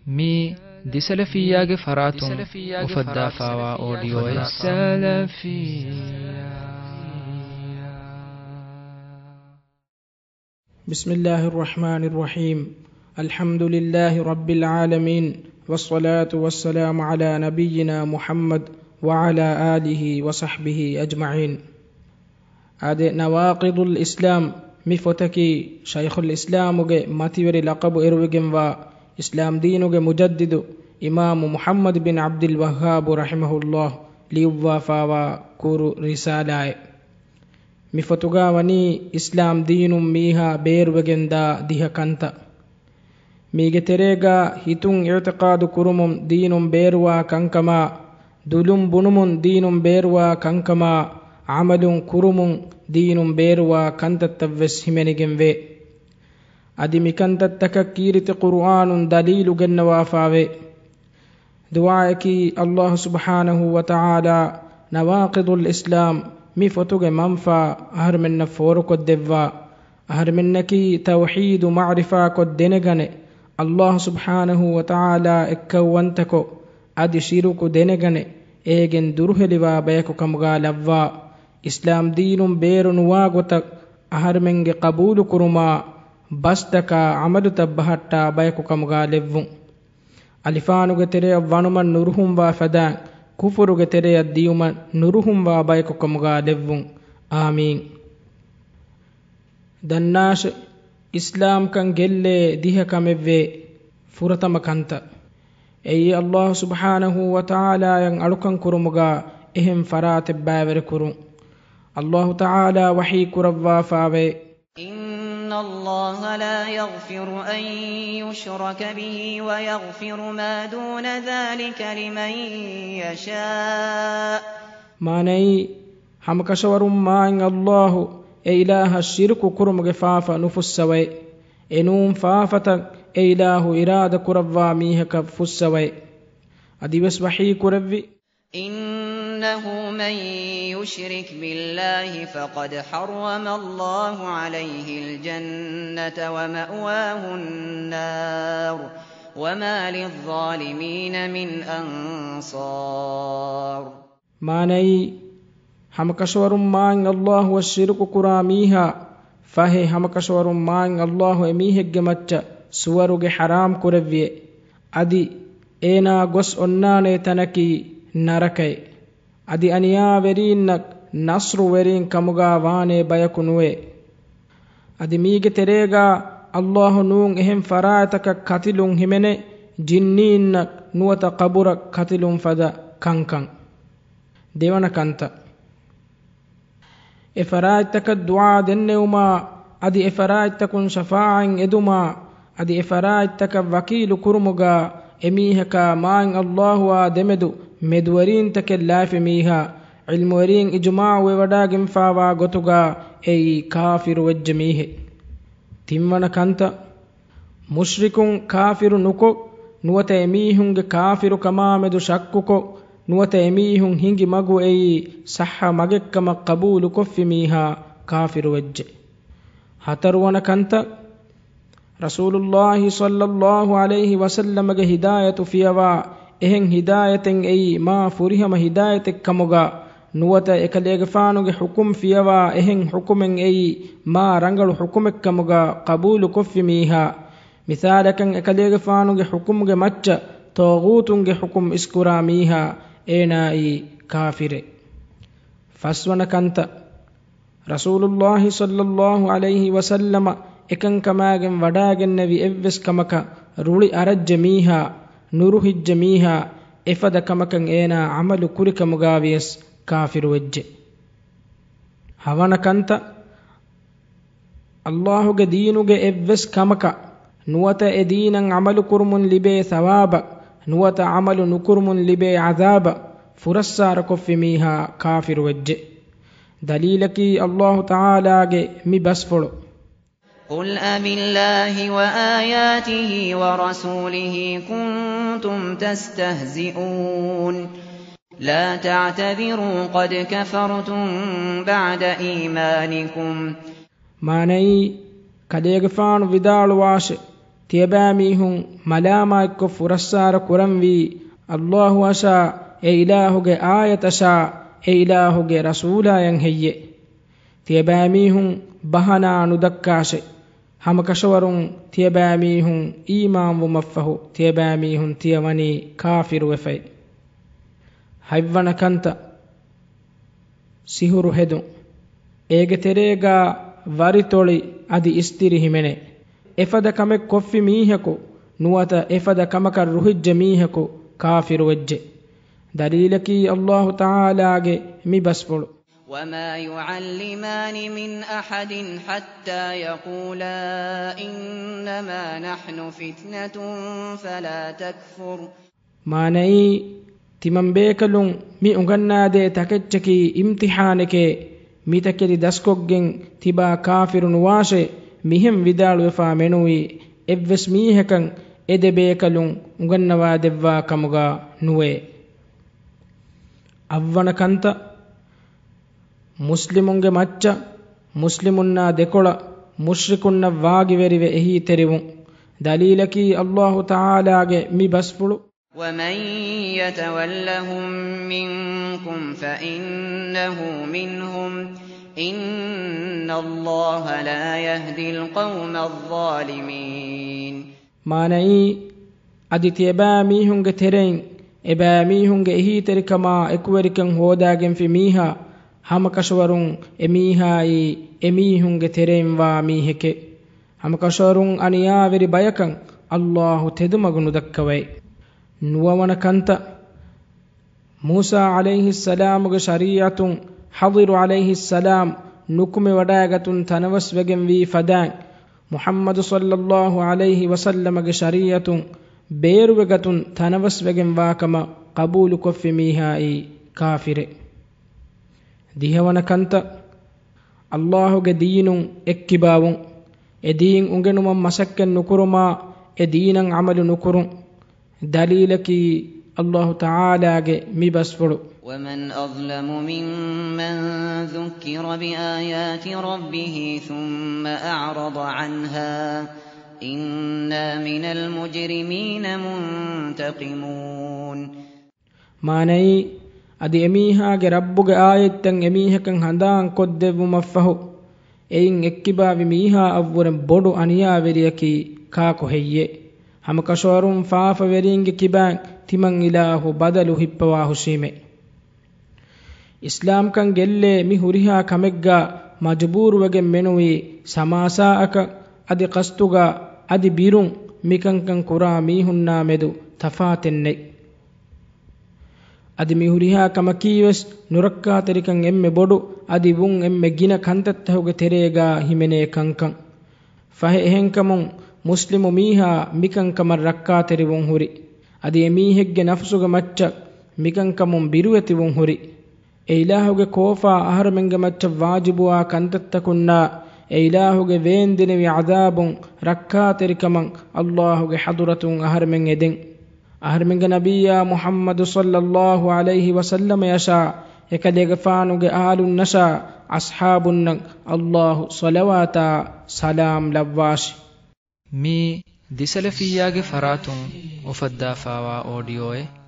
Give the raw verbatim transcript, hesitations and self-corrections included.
މީ ދިސަލަފިއްޔާގެ ފަރާތުން އުފައްދާފާވާ އޯޑިއޯއެއް. بسم الله الرحمن الرحيم. الحمد لله رب العالمين، والصلاة والسلام على نبينا محمد وعلى آله وصحبه أجمعين. އާދެ، ނަވާޤިޟުލް އިސްލާމް މި ފޮތަކީ ޝައިޚުލް އިސްލާމުގެ މަތިވެރި ލަޤަބު އެރުވިގެންވާ އިސްލާމް ދީނުގެ މުޖައްދިދު އިމާމު މުޙައްމަދު ބިން ޢަބްދިލް ވައްހާބު ރަޙިމަހުﷲ ލިޔުއްވާފާވާ ކުރު ރިސާލާއެއް. މި ފޮތުގާ ވަނީ އިސްލާމް ދީނުން މީހާ ބޭރުވެގެންދާ ދިހަ ކަންތައް. މީގެ ތެރޭގާ ހިތުން އިޢުތިޤާދު ކުރުމުން ދީނުން ބޭރުވާ ކަންކަމާ، ދުލުން ބުނުމުން ދީނުން ބޭރުވާ ކަންކަމާ، ޢަމަލުން ކުރުމުން ދީނުން ބޭރުވާ ކަންތައްތައްވެސް ހިމެނިގެންވޭ. އަދި މިކަންތައްތަކަށް ކީރިތި ޤުރުއާނުން ދަލީލު ގެންނަވާފާވޭ. ދުޢާއަކީ، ﷲ ސުބްޙާނަހޫ ވަތަޢާލާ ނަވާޤިޟުލް އިސްލާމް މި ފޮތުގެ މަންފާ އަހަރުމެންނަށް ފޯރުކޮށްދެއްވާ، އަހަރުމެންނަކީ ތައުޙީދު މަޢުރިފާކޮށް ދެނެގަނެ، ﷲ ސުބްޙާނަހޫ ވަތަޢާލާ އެއްކައުވަންތަކޮށް، އަދި ޝިރުކު ދެނެގަނެ، އޭގެން ދުރުހެލިވާ ބަޔަކު ކަމުގާ ލައްވާ، އިސްލާމް ދީނުން ބޭރު ނުވާ ގޮތަށް އަހަރުމެންގެ ޤަބޫލު ކުރުމާ، ބަސްދަކާ ޢަމަލުތައް ބަހައްޓާ ބަޔަކު ކަމުގާ ލެއްވުން. އަލިފާނުގެ ތެރެއަށް ވަނުމަށް ނުރުހުންވާ ފަދައިން، ކުފުރުގެ ތެރެއަށް ދިޔުމަށް ނުރުހުންވާ ބަޔަކު ކަމުގާ ލެއްވުން. އާމީން. ދަންނާށެ، އިސްލާމްކަން ގެއްލޭ ދިހަ ކަމެއްވޭ. ފުރަތަމަ ކަންތައް، އެއީ ﷲ ސުބްޙާނަހޫ ވަތަޢާލާއަށް އަޅުކަން ކުރުމުގާ އެހެން ފަރާތެއް ބައިވެރިކުރުން. ﷲ ތަޢާލާ ވަޙީ ކުރައްވާފާވޭ. إن الله لا يغفر أن يشرك به ويغفر ما دون ذلك لمن يشاء. މާނައީ، ހަމަކަށަވަރުން މާތް ﷲ އެ އިލާހަށް ޝިރުކު ކުރުމުގެ ފާފަ ނުފުއްސަވައޭ. އެނޫން ފާފަތައް އެ އިލާހު އިރާދަ ކުރައްވާ މީހަކަށް ފުއްސަވައޭ. އަދިވެސް ވަޙީ ކުރެއްވި. إنه من يشرك بالله فقد حرم الله عليه الجنة ومأواه النار وما للظالمين من أنصار. މާނައީ، ހަމަކަށަވަރުން މާތް ﷲ އަށް ޝިރުކު ކުރާ މީހާ، ފަހެ ހަމަކަށަވަރުން މާތް ﷲ އެމީހެއްގެ މައްޗަށް ސުވަރުގެ ޙަރާމް ކުރެއްވިއޭ. އަދި އޭނާ ގޮސް އޮންނާނޭ ތަނަކީ ނަރަކައޭ. އަދި އަނިޔާވެރީންނަށް ނަޞްރުވެރީން ކަމުގާ ވާނޭ ބަޔަކު ނުވޭ. އަދި މީގެ ތެރޭގާ ﷲ ނޫން އެހެން ފަރާތްތަކަށް ކަތިލުން ހިމެނޭ، ޖިންނީންނަށް ނުވަތަ ޤަބުރަށް ކަތިލުން ފަދަ ކަންކަން. ދެވަނަ ކަންތައް، އެ ފަރާތްތަކަށް ދުޢާ ދެންނެވުމާ، އަދި އެ ފަރާތްތަކުން ޝަފާޢަތް އެދުމާ، އަދި އެ ފަރާތްތަކަށް ވަކީލު ކުރުމުގާ، އެމީހަކާ މާތް ﷲ އާ ދެމެދު މެދުވެރީންތަކެއް ލާފި މީހާ، ޢިލްމުވެރީން އިޖުމާޢުވެވަޑާގެންފާވާ ގޮތުގާ އެއީ ކާފިރު ވެއްޖެ މީހެއް. ތިންވަނަ ކަންތައް، މުޝްރިކުން ކާފިރު ނުކޮށް، ނުވަތަ އެމީހުންގެ ކާފިރުކަމާމެދު ޝައްކުކޮށް، ނުވަތަ އެމީހުން ހިނގި މަގު އެއީ ޞައްޙަ މަގެއްކަމަށް ޤަބޫލުކޮށްފި މީހާ ކާފިރުވެއްޖެ. ހަތަރުވަނަ ކަންތައް، ރަސޫލުﷲ ޞައްލަﷲ ޢަލައިހި ވަސައްލަމަގެ ހިދާޔަތު ފިޔަވާ އެހެން ހިދާޔަތެއް އެއީ މާ ފުރިހަމަ ހިދާޔަތެއްކަމުގާ، ނުވަތަ އެކަލޭގެފާނުގެ ޙުކުމް ފިޔަވާ އެހެން ޙުކުމެއް އެއީ މާ ރަނގަޅު ޙުކުމެއްކަމުގާ ޤަބޫލުކޮށްފި މީހާ، މިސާލަކަށް އެކަލޭގެފާނުގެ ޙުކުމުގެ މައްޗަށް ޠާޣޫތުންގެ ޙުކުމް އިސްކުރާ މީހާ އޭނާއީ ކާފިރެއް. ފަސްވަނަ ކަންތައް، ރަސޫލުﷲ ޞައްލަﷲ ޢަލައިހި ވަސައްލަމަ އެކަންކަމާގެން ވަޑާގެންނެވި އެއްވެސް ކަމަކަށް ރުޅި އަރައްޖެ މީހާ، ނުރުހިއްޖެ މީހާ، އެފަދަ ކަމަކަށް އޭނާ ޢަމަލު ކުރިކަމުގާވިޔަސް ކާފިރުވެއްޖެ. ހަވަނަ ކަންތައް، ﷲ ގެ ދީނުގެ އެއްވެސް ކަމަކަށް، ނުވަތަ އެ ދީނަށް ޢަމަލު ކުރުމުން ލިބޭ ޘަވާބަށް، ނުވަތަ ޢަމަލު ނުކުރުމުން ލިބޭ ޢަޛާބަށް ފުރައްސާރަކޮށްފި މީހާ ކާފިރުވެއްޖެ. ދަލީލަކީ ﷲ ތަޢާލާގެ މި ބަސްފުޅު. قل أبالله وآياته ورسوله كنتم تستهزئون لا تعتذروا قد كفرتم بعد إيمانكم މާނައީ، ކަލޭގެފާނު ވިދާޅުވާށެ، ތިޔަބައިމީހުން މަލާމާތްކޮށް ފުރައްސާރަ ކުރަންވީ، ﷲ އަށާ، އެ އިލާހުގެ އާޔަތަށާ، އެ އިލާހުގެ ރަސޫލާޔަން ހެއްޔޭ؟ ތިޔަބައިމީހުން ބަހަނާ ނުދައްކާށެ. ހަމަކަށަވަރުން ތިޔަބައިމީހުން އީމާންވުމަށްފަހު، ތިޔަބައިމީހުން ތިޔަ ވަނީ ކާފިރުވެފައި. ހަތްވަނަ ކަންތައް، ސިހުރު ހެދުން. އޭގެ ތެރޭގާ ވަރިތޮޅި އަދި އިސްތިރި ހިމެނޭ. އެފަދަ ކަމެއް ކޮށްފި މީހަކު، ނުވަތަ އެފަދަ ކަމަކަށް ރުހިއްޖެ މީހަކު ކާފިރުވެއްޖެ. ދަލީލަކީ ﷲ ތަޢާލާގެ މި ބަސްފުޅު. وما يعلمان من أحد حتى يقولا إنما نحن فتنة فلا تكفر. މާނައީ، ތިމަންބޭކަލުން މި އުނގަންނާދޭ ތަކެއްޗަކީ އިމްތިޙާނެކޭ، މިތަކެތި ދަސްކޮށްގެން ތިބާ ކާފިރު ނުވާށޭ، މިހެން ވިދާޅުވެފާ މެނުވީ، އެއްވެސް މީހަކަށް އެ ދެބޭކަލުން އުނގަންނަވާދެއްވާ ކަމުގާ ނުވޭ. އަށްވަނަ ކަންތައް، މުސްލިމުންގެ މައްޗަށް މުސްލިމުންނާ ދެކޮޅަށް މުޝްރިކުންނަށް ވާގިވެރިވެ އެހީތެރިވުން. ދަލީލަކީ ﷲ ތަޢާލާގެ މި ބަސްފުޅު. ومن يتولهم منكم فإنه منهم، إن الله لا يهدي القوم الظالمين. މާނައީ، އަދި ތިޔަބައިމީހުންގެ ތެރެއިން އެބައިމީހުންގެ އެހީތެރިކަމާ އެކުވެރިކަން ހޯދާގެންފި މީހާ، ހަމަކަށަވަރުން އެމީހާއީ އެމީހުންގެ ތެރެއިންވާ މީހެކޭ. ހަމަކަށަވަރުން އަނިޔާވެރި ބަޔަކަށް ﷲ ތެދުމަގު ނުދައްކަވައި. ނުވަވަނަ ކަންތައް، މޫސާ ޢަލައިހިއްސަލާމުގެ ޝަރީޢަތުން ޚަޟިރު ޢަލައިހިއްސަލާމް ނުކުމެވަޑައިގަތުން ތަނަވަސްވެގެންވީ ފަދައިން، މުޙައްމަދު ޞައްލައްލާހު ޢަލައިހި ވަސައްލަމަގެ ޝަރީޢަތުން ބޭރުވެގަތުން ތަނަވަސްވެގެންވާކަމަށް ޤަބޫލުކޮށްފި މީހާއީ ކާފިރެއް. ދިހަވަނަ ކަންތައް، ﷲ ގެ ދީނުން އެއްކިބާވުން، އެ ދީން އުނގެނުމަށް މަސައްކަތް ނުކުރުމާ، އެ ދީނަށް ޢަމަލު ނުކުރުން. ދަލީލަކީ ﷲ ތަޢާލާގެ މި ބަސްފުޅު. ومن أظلم ممن ذكر بآيات ربه ثم أعرض عنها إنا من المجرمين منتقمون. މާނައީ، އަދި އެމީހާގެ ރައްބުގެ އާޔަތްތައް އެމީހަކަށް ހަނދާން ކޮށްދެއްވުމަށްފަހު، އެއިން އެއްކިބާވި މީހާއަށްވުރެ ބޮޑު އަނިޔާވެރިއަކީ ކާކު ހެއްޔޭ؟ ހަމަކަށަވަރުން ފާފަވެރީންގެ ކިބައިން ތިމަން އިލާހު ބަދަލު ހިއްޕަވާހުށީމޭ. އިސްލާމްކަން ގެއްލޭ މި ހުރިހާ ކަމެއްގާ މަޖުބޫރުވެގެން މެނުވީ ސަމާސާއަކަށް، އަދި ޤަސްދުގާ، އަދި ބިރުން މިކަންކަން ކުރާ މީހުންނާ މެދު ތަފާތެއް ނެތް. އަދި މި ހުރިހާ ކަމަކީވެސް ނުރައްކާތެރިކަން އެންމެ ބޮޑު، އަދި ވުން އެންމެ ގިނަ ކަންތައްތަހުގެ ތެރޭގާ ހިމެނޭ ކަންކަން. ފަހެ އެހެންކަމުން މުސްލިމު މީހާ މިކަންކަމަށް ރައްކާތެރިވުން ހުރި. އަދި އެމީހެއްގެ ނަފުސުގެ މައްޗަށް މިކަންކަމުން ބިރުވެތިވުން ހުރި. އެ އިލާހުގެ ކޯފާ އަހަރުމެންގެ މައްޗަށް ވާޖިބުވާ ކަންތައްތަކުންނާ، އެ އިލާހުގެ ވޭންދެނިވި ޢަޛާބުން ރައްކާތެރިކަމަށް ﷲ ގެ ޙަޟްރަތުން އަހަރުމެން އެދެން. އަހަރުމެންގެ ނަބިއްޔާ މުޙައްމަދު ޞައްލައްލާހު ޢަލައިހި ވަސައްލަމަޔަށާ، އެކަލޭގެފާނުގެ އަހުލުންނަށާ، އަޞްޙާބުންނަށް ﷲ ޞަލަވާތާ ސަލާމް ލައްވާށި. މީ ދިސަލަފިއްޔާގެ ފަރާތުން އުފައްދާފާވާ އޯޑިއޯއެއް.